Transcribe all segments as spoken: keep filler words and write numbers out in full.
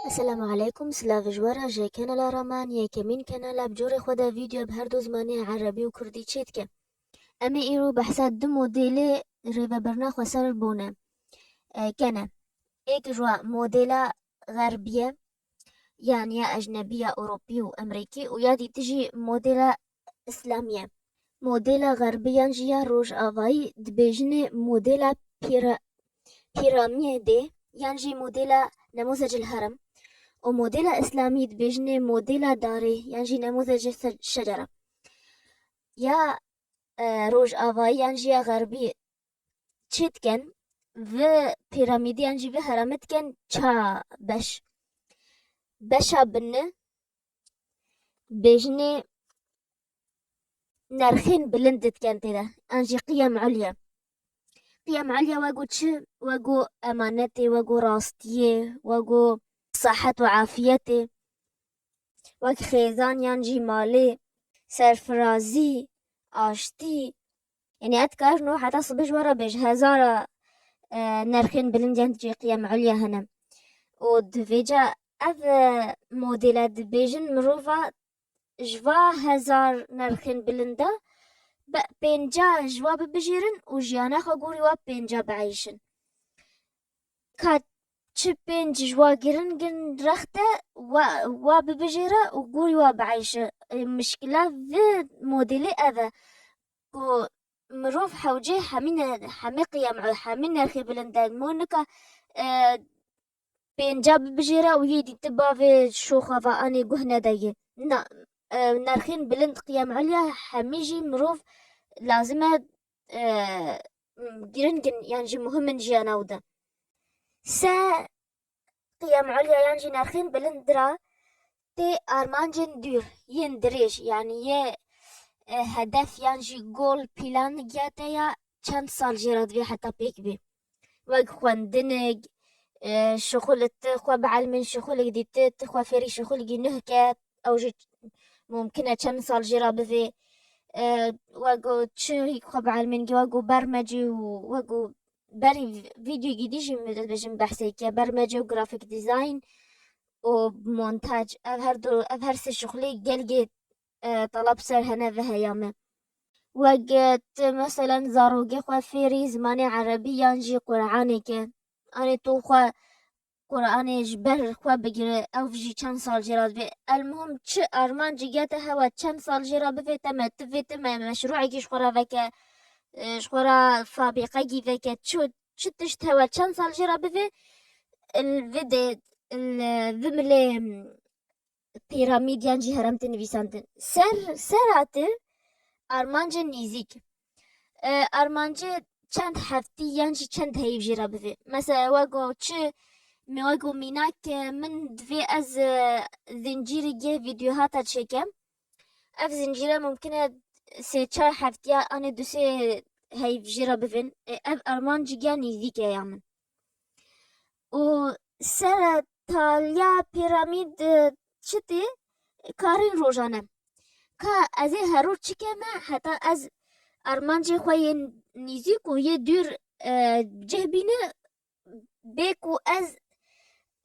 Esselamu aleykum, silav ji we re, ji kanala Raman, yekemîn kanala bi corê xwe de vîdeo bi her du zimanê erebî û kurdî çêdike. Em ê îro behsa du modêlê rêvebirina xweser bûne, e, kene. Êk ji we modêla xerbî ye, yan ya ecnebî ya Ewropî û Emerîkî û ya dîti jî modêla îslamî ye. Modêla xerbî yan jî ya rojavayî dibêjinê modêla pîra-, pîramîdê yan jî modêla nemûzecil herem û modêla îslamî dibêjinê modêla darê yan jî nemûzecil se-, şecera. Ya, e, rojavayî yan jî ya xerbî çi dikin? Vi pîramîdê yan jî vi heremê dikin ça beş. Beşa bini bêjinê nerxên bilind dikin tê de. An jî qiyem ulya. Qiyem ulya wego çi? Wego emanetê, wego rastiyê, wego sihet û afiyetê. Wek xêzan yan jî malê, serfirazî, aştî. Yanî ez dikarim no heta sibê ji we re bêj hezara, e, nerxên bilind yên cê qiyem ulya hene. Û divêca ev, e, modêle dibêjin mirova ji va hezar nerxên bilind de be-, pênca ji wa bibijêrin û jiyana xwe gorî wa pênca bieyşin. Ka çi pênc ji wa giringin rexte wa, wa bibijêre û gorî wa bieyşe. E, mişkila vê modêlê ev e ku mirov hewcê hemî ne-, hemî qiyem, hemî nerxê bilind e. Mo nika, e, pênca bibijêre û yê dîti bavê şoxa va anê guh nedeyê. Na, e, nerxên bilind qiyem ulya hemî jî mirov lazim e, e, giring in yan jî muhim in jiyana wî de. Se qiyem ulya yan jî nerxên bilind ra tê armancên dûr yên dirêj, yanî yê, e, hedef yan jî gol, plan giya te ya çend sal jê re divê heta pêk bê. Wek xwendinik, e, şixul tu xwe bielmên şixulek dî tu, tu xwe fêrî şixulekî nuh ke, ew jî mumkin e çend sal jê re bivê. E, wek ku çi xwe bielmên, wek ku bermecê û wek ku berî vîdeoyekî dî jî min dibêjim behsê ke bermecê û grafik dîzayn û montaj. Ev her du, ev her sê şixulê gelgê, e, talab ser hene ve heya me. Wek, e, tu meselen zarokê xwe fêrî zimanê erebî yan jî Quranê ke. Anê tu xwe Quranê ji ber xwe bigire, ew jî çend sal jê re divê. Elmuhim çi armancî ya te hewa çend sal jê re bivê, te me tu vê tu me meşrûekî ji xwe re veke, e, ji xwe re fabrîqekî veke, çi, çi tişt hewa çend sal jê re bivê, li vê de, li vê milê, pîramîd yan jî herem tê nivîsandin. Ser, sera te armancê nêzîk. E, armancê çend heftî yan jî çend heyv jê re bivê. Mesela wek ku çi, me wek ku mînak, e, min divê ez, e, zincîrê gê vîdeo hata çêkem. Ev zincîre mumkin e sê çar heftiya anê du sê heyv jê re bivin. E, ev armancî giya nêzîk e ya min. Û sera taliya pîramîd, e, çi tê? Karên rojane. Ka ez ê herû çi keme heta ez armancê xwe yên nîzîk û yê dûr, e, cih bîne, bê ku ez,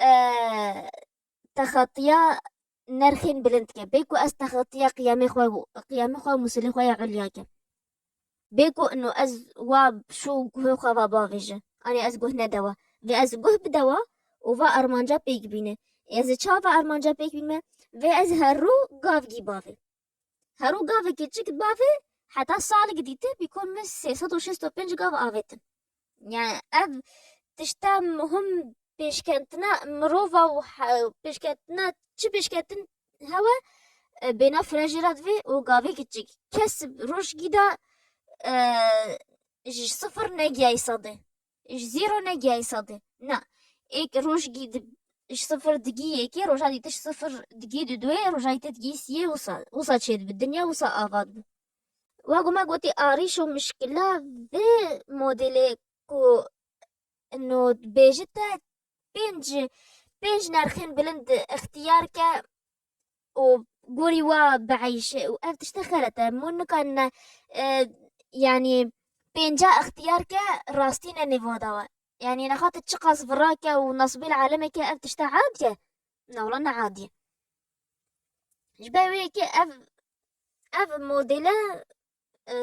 e, texetiya nerxên bilind ke. Bê ku ez texetiya qiyamê xwe, qiyamê xwe û misilê xwe ya ulya ke. Bê ku ino ez wa şû guhê xwe va bavêje. Anê ez guh nede wa. Vê ez guh bide wa û va armanca pêk bîne. Ez ê çawa va armanca pêk bîme? Vê ez herû gavgî bavê. Herû gavekî çik bavê, heta salek dîte bîkon me sê sed û şêst û pênc gav avêtin. Yani ev tişta muhim pêşketina mirova û he-, pêşketina çi pêşketin hewe, e, bêna firejê re divê û gavê kiçik. Kes rojgî de, e, ji sifir negiyayî sedê. Ji zero negiyayî sedê. Na. Êk rojgî di, ji sifir digî yekê, roja dîtiş sifir digî di duê, roja dîtiş digî siyê wisa, wisa çêdibi. Dinya wisa ava dibi. Wek me gotî arîş û mişkila vê modêlê ku no bêjite pênc, pênc nerxên bilind ixtiyar ke û gorî wa bieyşe û ev tişte xelet e. Min nikanine, e, yanî pênca ixtiyar ke rastî ne nêva dawa. Yanî nexate çiqas virake û nasibê li alemeke ev tişte erd ke. Na wala ne adî ye. Ji ber wê yekê ev, ev modele, e,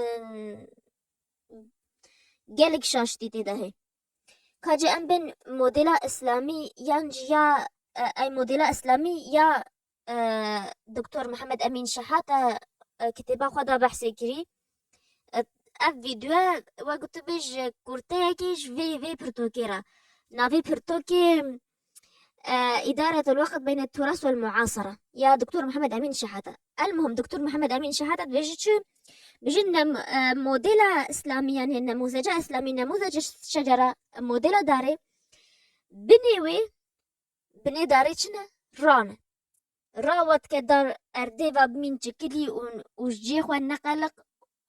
gelek şaştî tê de heye. Ka cî em bên modela îslamî yan jî ya, e, ey modela îslamî ya, e, Doktor Mihemed Emîn Şehata, e, kitêba xwe de behsê kirî. E, ev vîdyoya, wek tu bêj, kurteyekê ji vê, vê pirtûkê re. Navê pirtûkê, e, Îdaretul Weqt beyne Turas wel Muasara ya Doktor Mihemed Emîn Şehata. El muhim, Doktor Mihemed Emîn Şehata dibêje çi? Bijin nem-, e, modela îslamî, yanî nemuzeca îslamî, nemuzeca şecera, modela darê, binê wê, binê darê çi ne? Ra ne. Ra wet ke dar erdê ve bimîn çikilî û, û ji cihê xwe neqeliq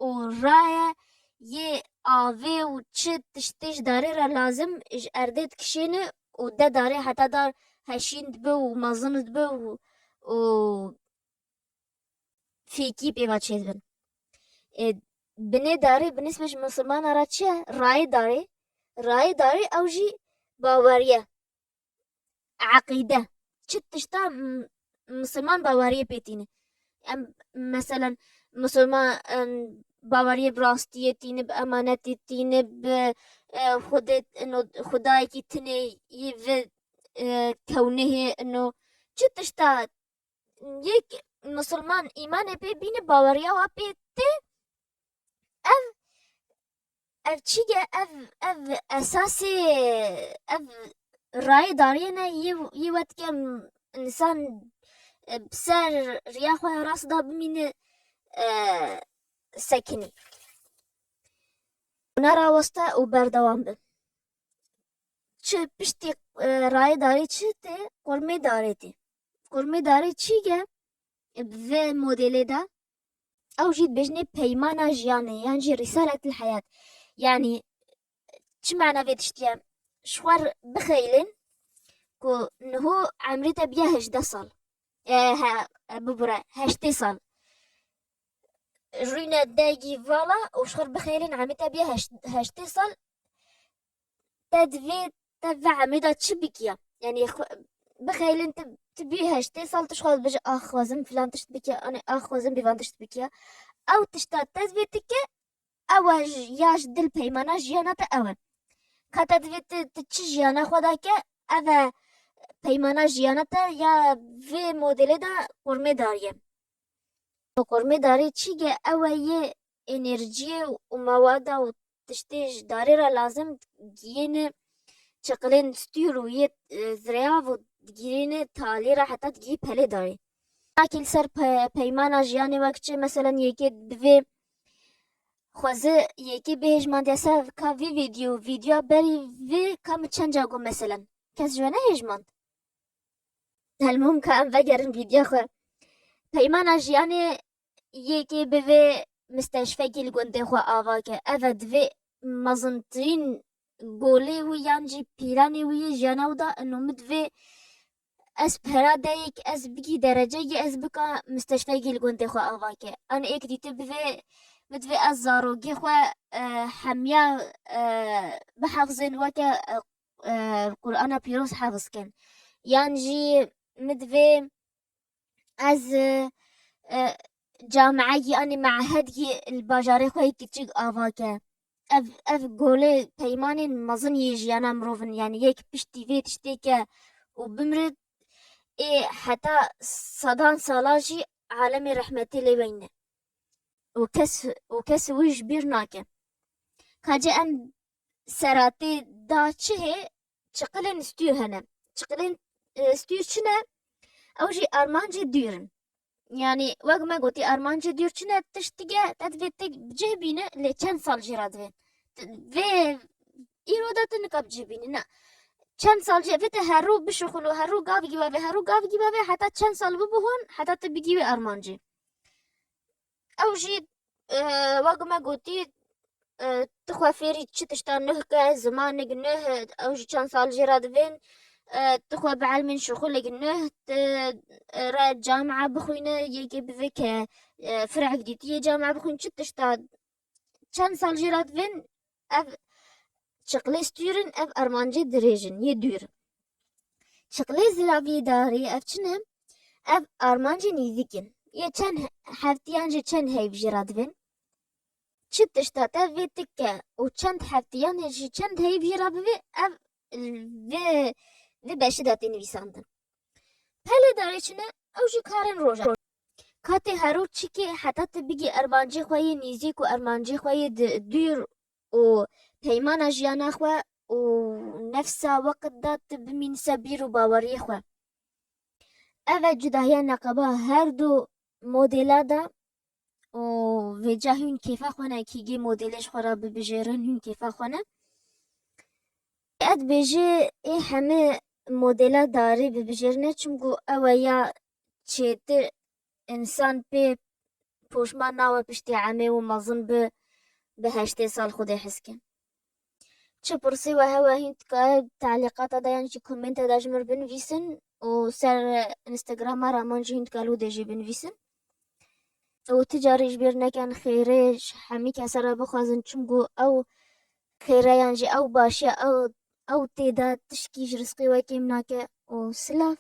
û raye yê avê û çi tiştê ji darê re lazim ji erdê dikişêne û de darê heta dar heşîn dibe û mezin dibe û, û fêkî pê ve çêdibin. E, binê darê bi nisbet ji misilmana re çi ye? Rayê darê, rayê darê ew jî baweriye, eqîde. Çi tişta m-, misilman baweriyê pê tîne. Em, meselen, misilman, em, baweriyê bi rastiyê tîne, bi emanetê tîne, bi, e, Xwedê, ino, Xwedayekî tinê yî vi, e, kewnihê, ino. Çi tişta yek misilman îmanê pê bîne, baweriya wa pê tê, ev, ev çi ye? Ev, ev esasê, ev rayê dariyê ne yê, yê wet ke insan, e, bi ser riya xwe ya rast de bimîne, e, sekinî. Hûn raweste û berdewam bin. Çi piştî, e, rayê darê çi tê? Qurmê darê tê. Qurmê darê çi ye? Bi vê modelê de ew jî dibêjinê peymana jiyanê yan jî Risaletul Heyat. Yanî çi mana vê tiştî ye? Ji xwe bixeylin ku niho emrê te biya hejdeh sal. E, he, e, bibûre, heştê sal. Rûne degî vala û ji xwe bixeylin emrê te biya heşt-, heştê sal. Te divê te ve emrê de çi bikiya? Yanî xwe-, bixeylin tu, tu bî heştê sal, tu ji xwe dibêje, "Ax, xwezim filan tişt bikiya, anê, ax, xwezim bêvan tişt bikiya." Ew tişta te divê tu ke, ew e ji, ya ji dil peymana jiyana te ew e. Ka te divê tu, tu çi jiyana xwe de ke, ev e peymana jiyana te ya vê modelê de qurmê darî ye. Qurmê darî çi ye? Ew e yê enerjiyê û mewada û tiştê ji darê re lazim digihîne çiqilên stûr û yê, e, zireyav û digihîne talî re heta digihî pelê darê. Nakî li ser pe-, peymana jiyanê wek çi, meselen, yekê divê xwezi yekê bê hêjmandiya ser ka vî vîdyo, vîdyoya berî vê ka min çend ca got, meselen, kes ji we nehêjmand? Helmûm ka em vegerin vîdyoya xwe. Peymana jiyanê yekê bivê misteşfekî li gundê xwe ava ke. Ev e, divê mezintirîn golê wî yan jî pîlanê wî yê jiyana wî da, ino min divê ez pera deyek, ez bigî dereceyê, ez bika misteşfekî li gundê xwe ava ke. An êk dî tu bivê, min divê ez zarokê xwe, e, hemiya, e, bihefzên weke, e, e, Qur'ana Pîroz hefz kin. Yan jî min divê ez, e, e, camiyekî, anî mehedkî li bajarê xwe yê kiçik ava ke. Ev, ev golê peymanên mezin yê jiyana mirov in, yanî yek piştî vê tiştê ke û bimire, ê heta sedan sala jî alemê rehmetê lê weyne. Û kes, û kes wî ji bîr nake. Ka cî em seratê da çi hê? Çiqilên stûr hene. Çiqilên, e, stûr çi ne? Ew jî armancê dûr in. Yanî wek me gotî, armancê dûr çi ne? Tişt dige, te divê tu bi cih bîne, lê çend sal jê re divê? Tu, vê îro de tu nika bi cih bînî, ne. Çend sal jê, vê te her rû bişuxul û her rû gavgî wevê, her rû gavgî wevê, heta çend sal bibo hûn, heta tu bigî wê armancê. Ew jî, e, wek me gotî, e, tu xwe fêrî çi tişta nuh ke, zimanek nuh, ew jî çend sal jê re divên, e, tu xwe bi elmên şixulek nuh, tu, e, re camia bixwîne, yekê bivê ke, e, firek dîtiyê camia bixwîn, çi tişta çend sal jê re divên, ev çiqlê stûr in, ev armancê dirêj in, yê dûr. Çiqlê ziravî darî ev çi ne? Ev armancê nîzîk in. Yê çend he-, heftiyan jî çend heyv jê re dibin. Çi tişta te vê tike û çend heftiyanê jî çend heyv jê re bivê, ev vê, vê beşî de tê nivîsandin. Pelê darê çi ne? Ew jî karên roja. Ka tê herû çikê heta tu bigî ermancê xwe yê nîzîk û ermancê xwe yê di-, dûr û peymana jiyana xwe û nefsa weqt da tu bimîn se bîr û baweriyê xwe. Ev e cudahiya neqeba her du modela de û vêca hûn kêfa xwe ne, kîgê modêlê ji xwe re bibijêrin, hûn kêfa xwe ne. Ez dibêjê ê hemî modela darî bibijêrine, çimku ew e ya çêtir însan pê poşman nawe piştî emê û mezin bi, bi heştê sal Xwedê hez ke. Çi pirsê we hewe hîn dikare talîqata de yan jî komenta de ji min re binivîsin û ser Instagrama Raman jî hîn dikare lûdê jî binivîsin. Û ti carî ji bîr nekin xêrê ji hemî kesa re bixwazin, çimku ew xêre yan jî ew başiya ew, ew tê de tişkî ji rizqê we kêm nake û silav.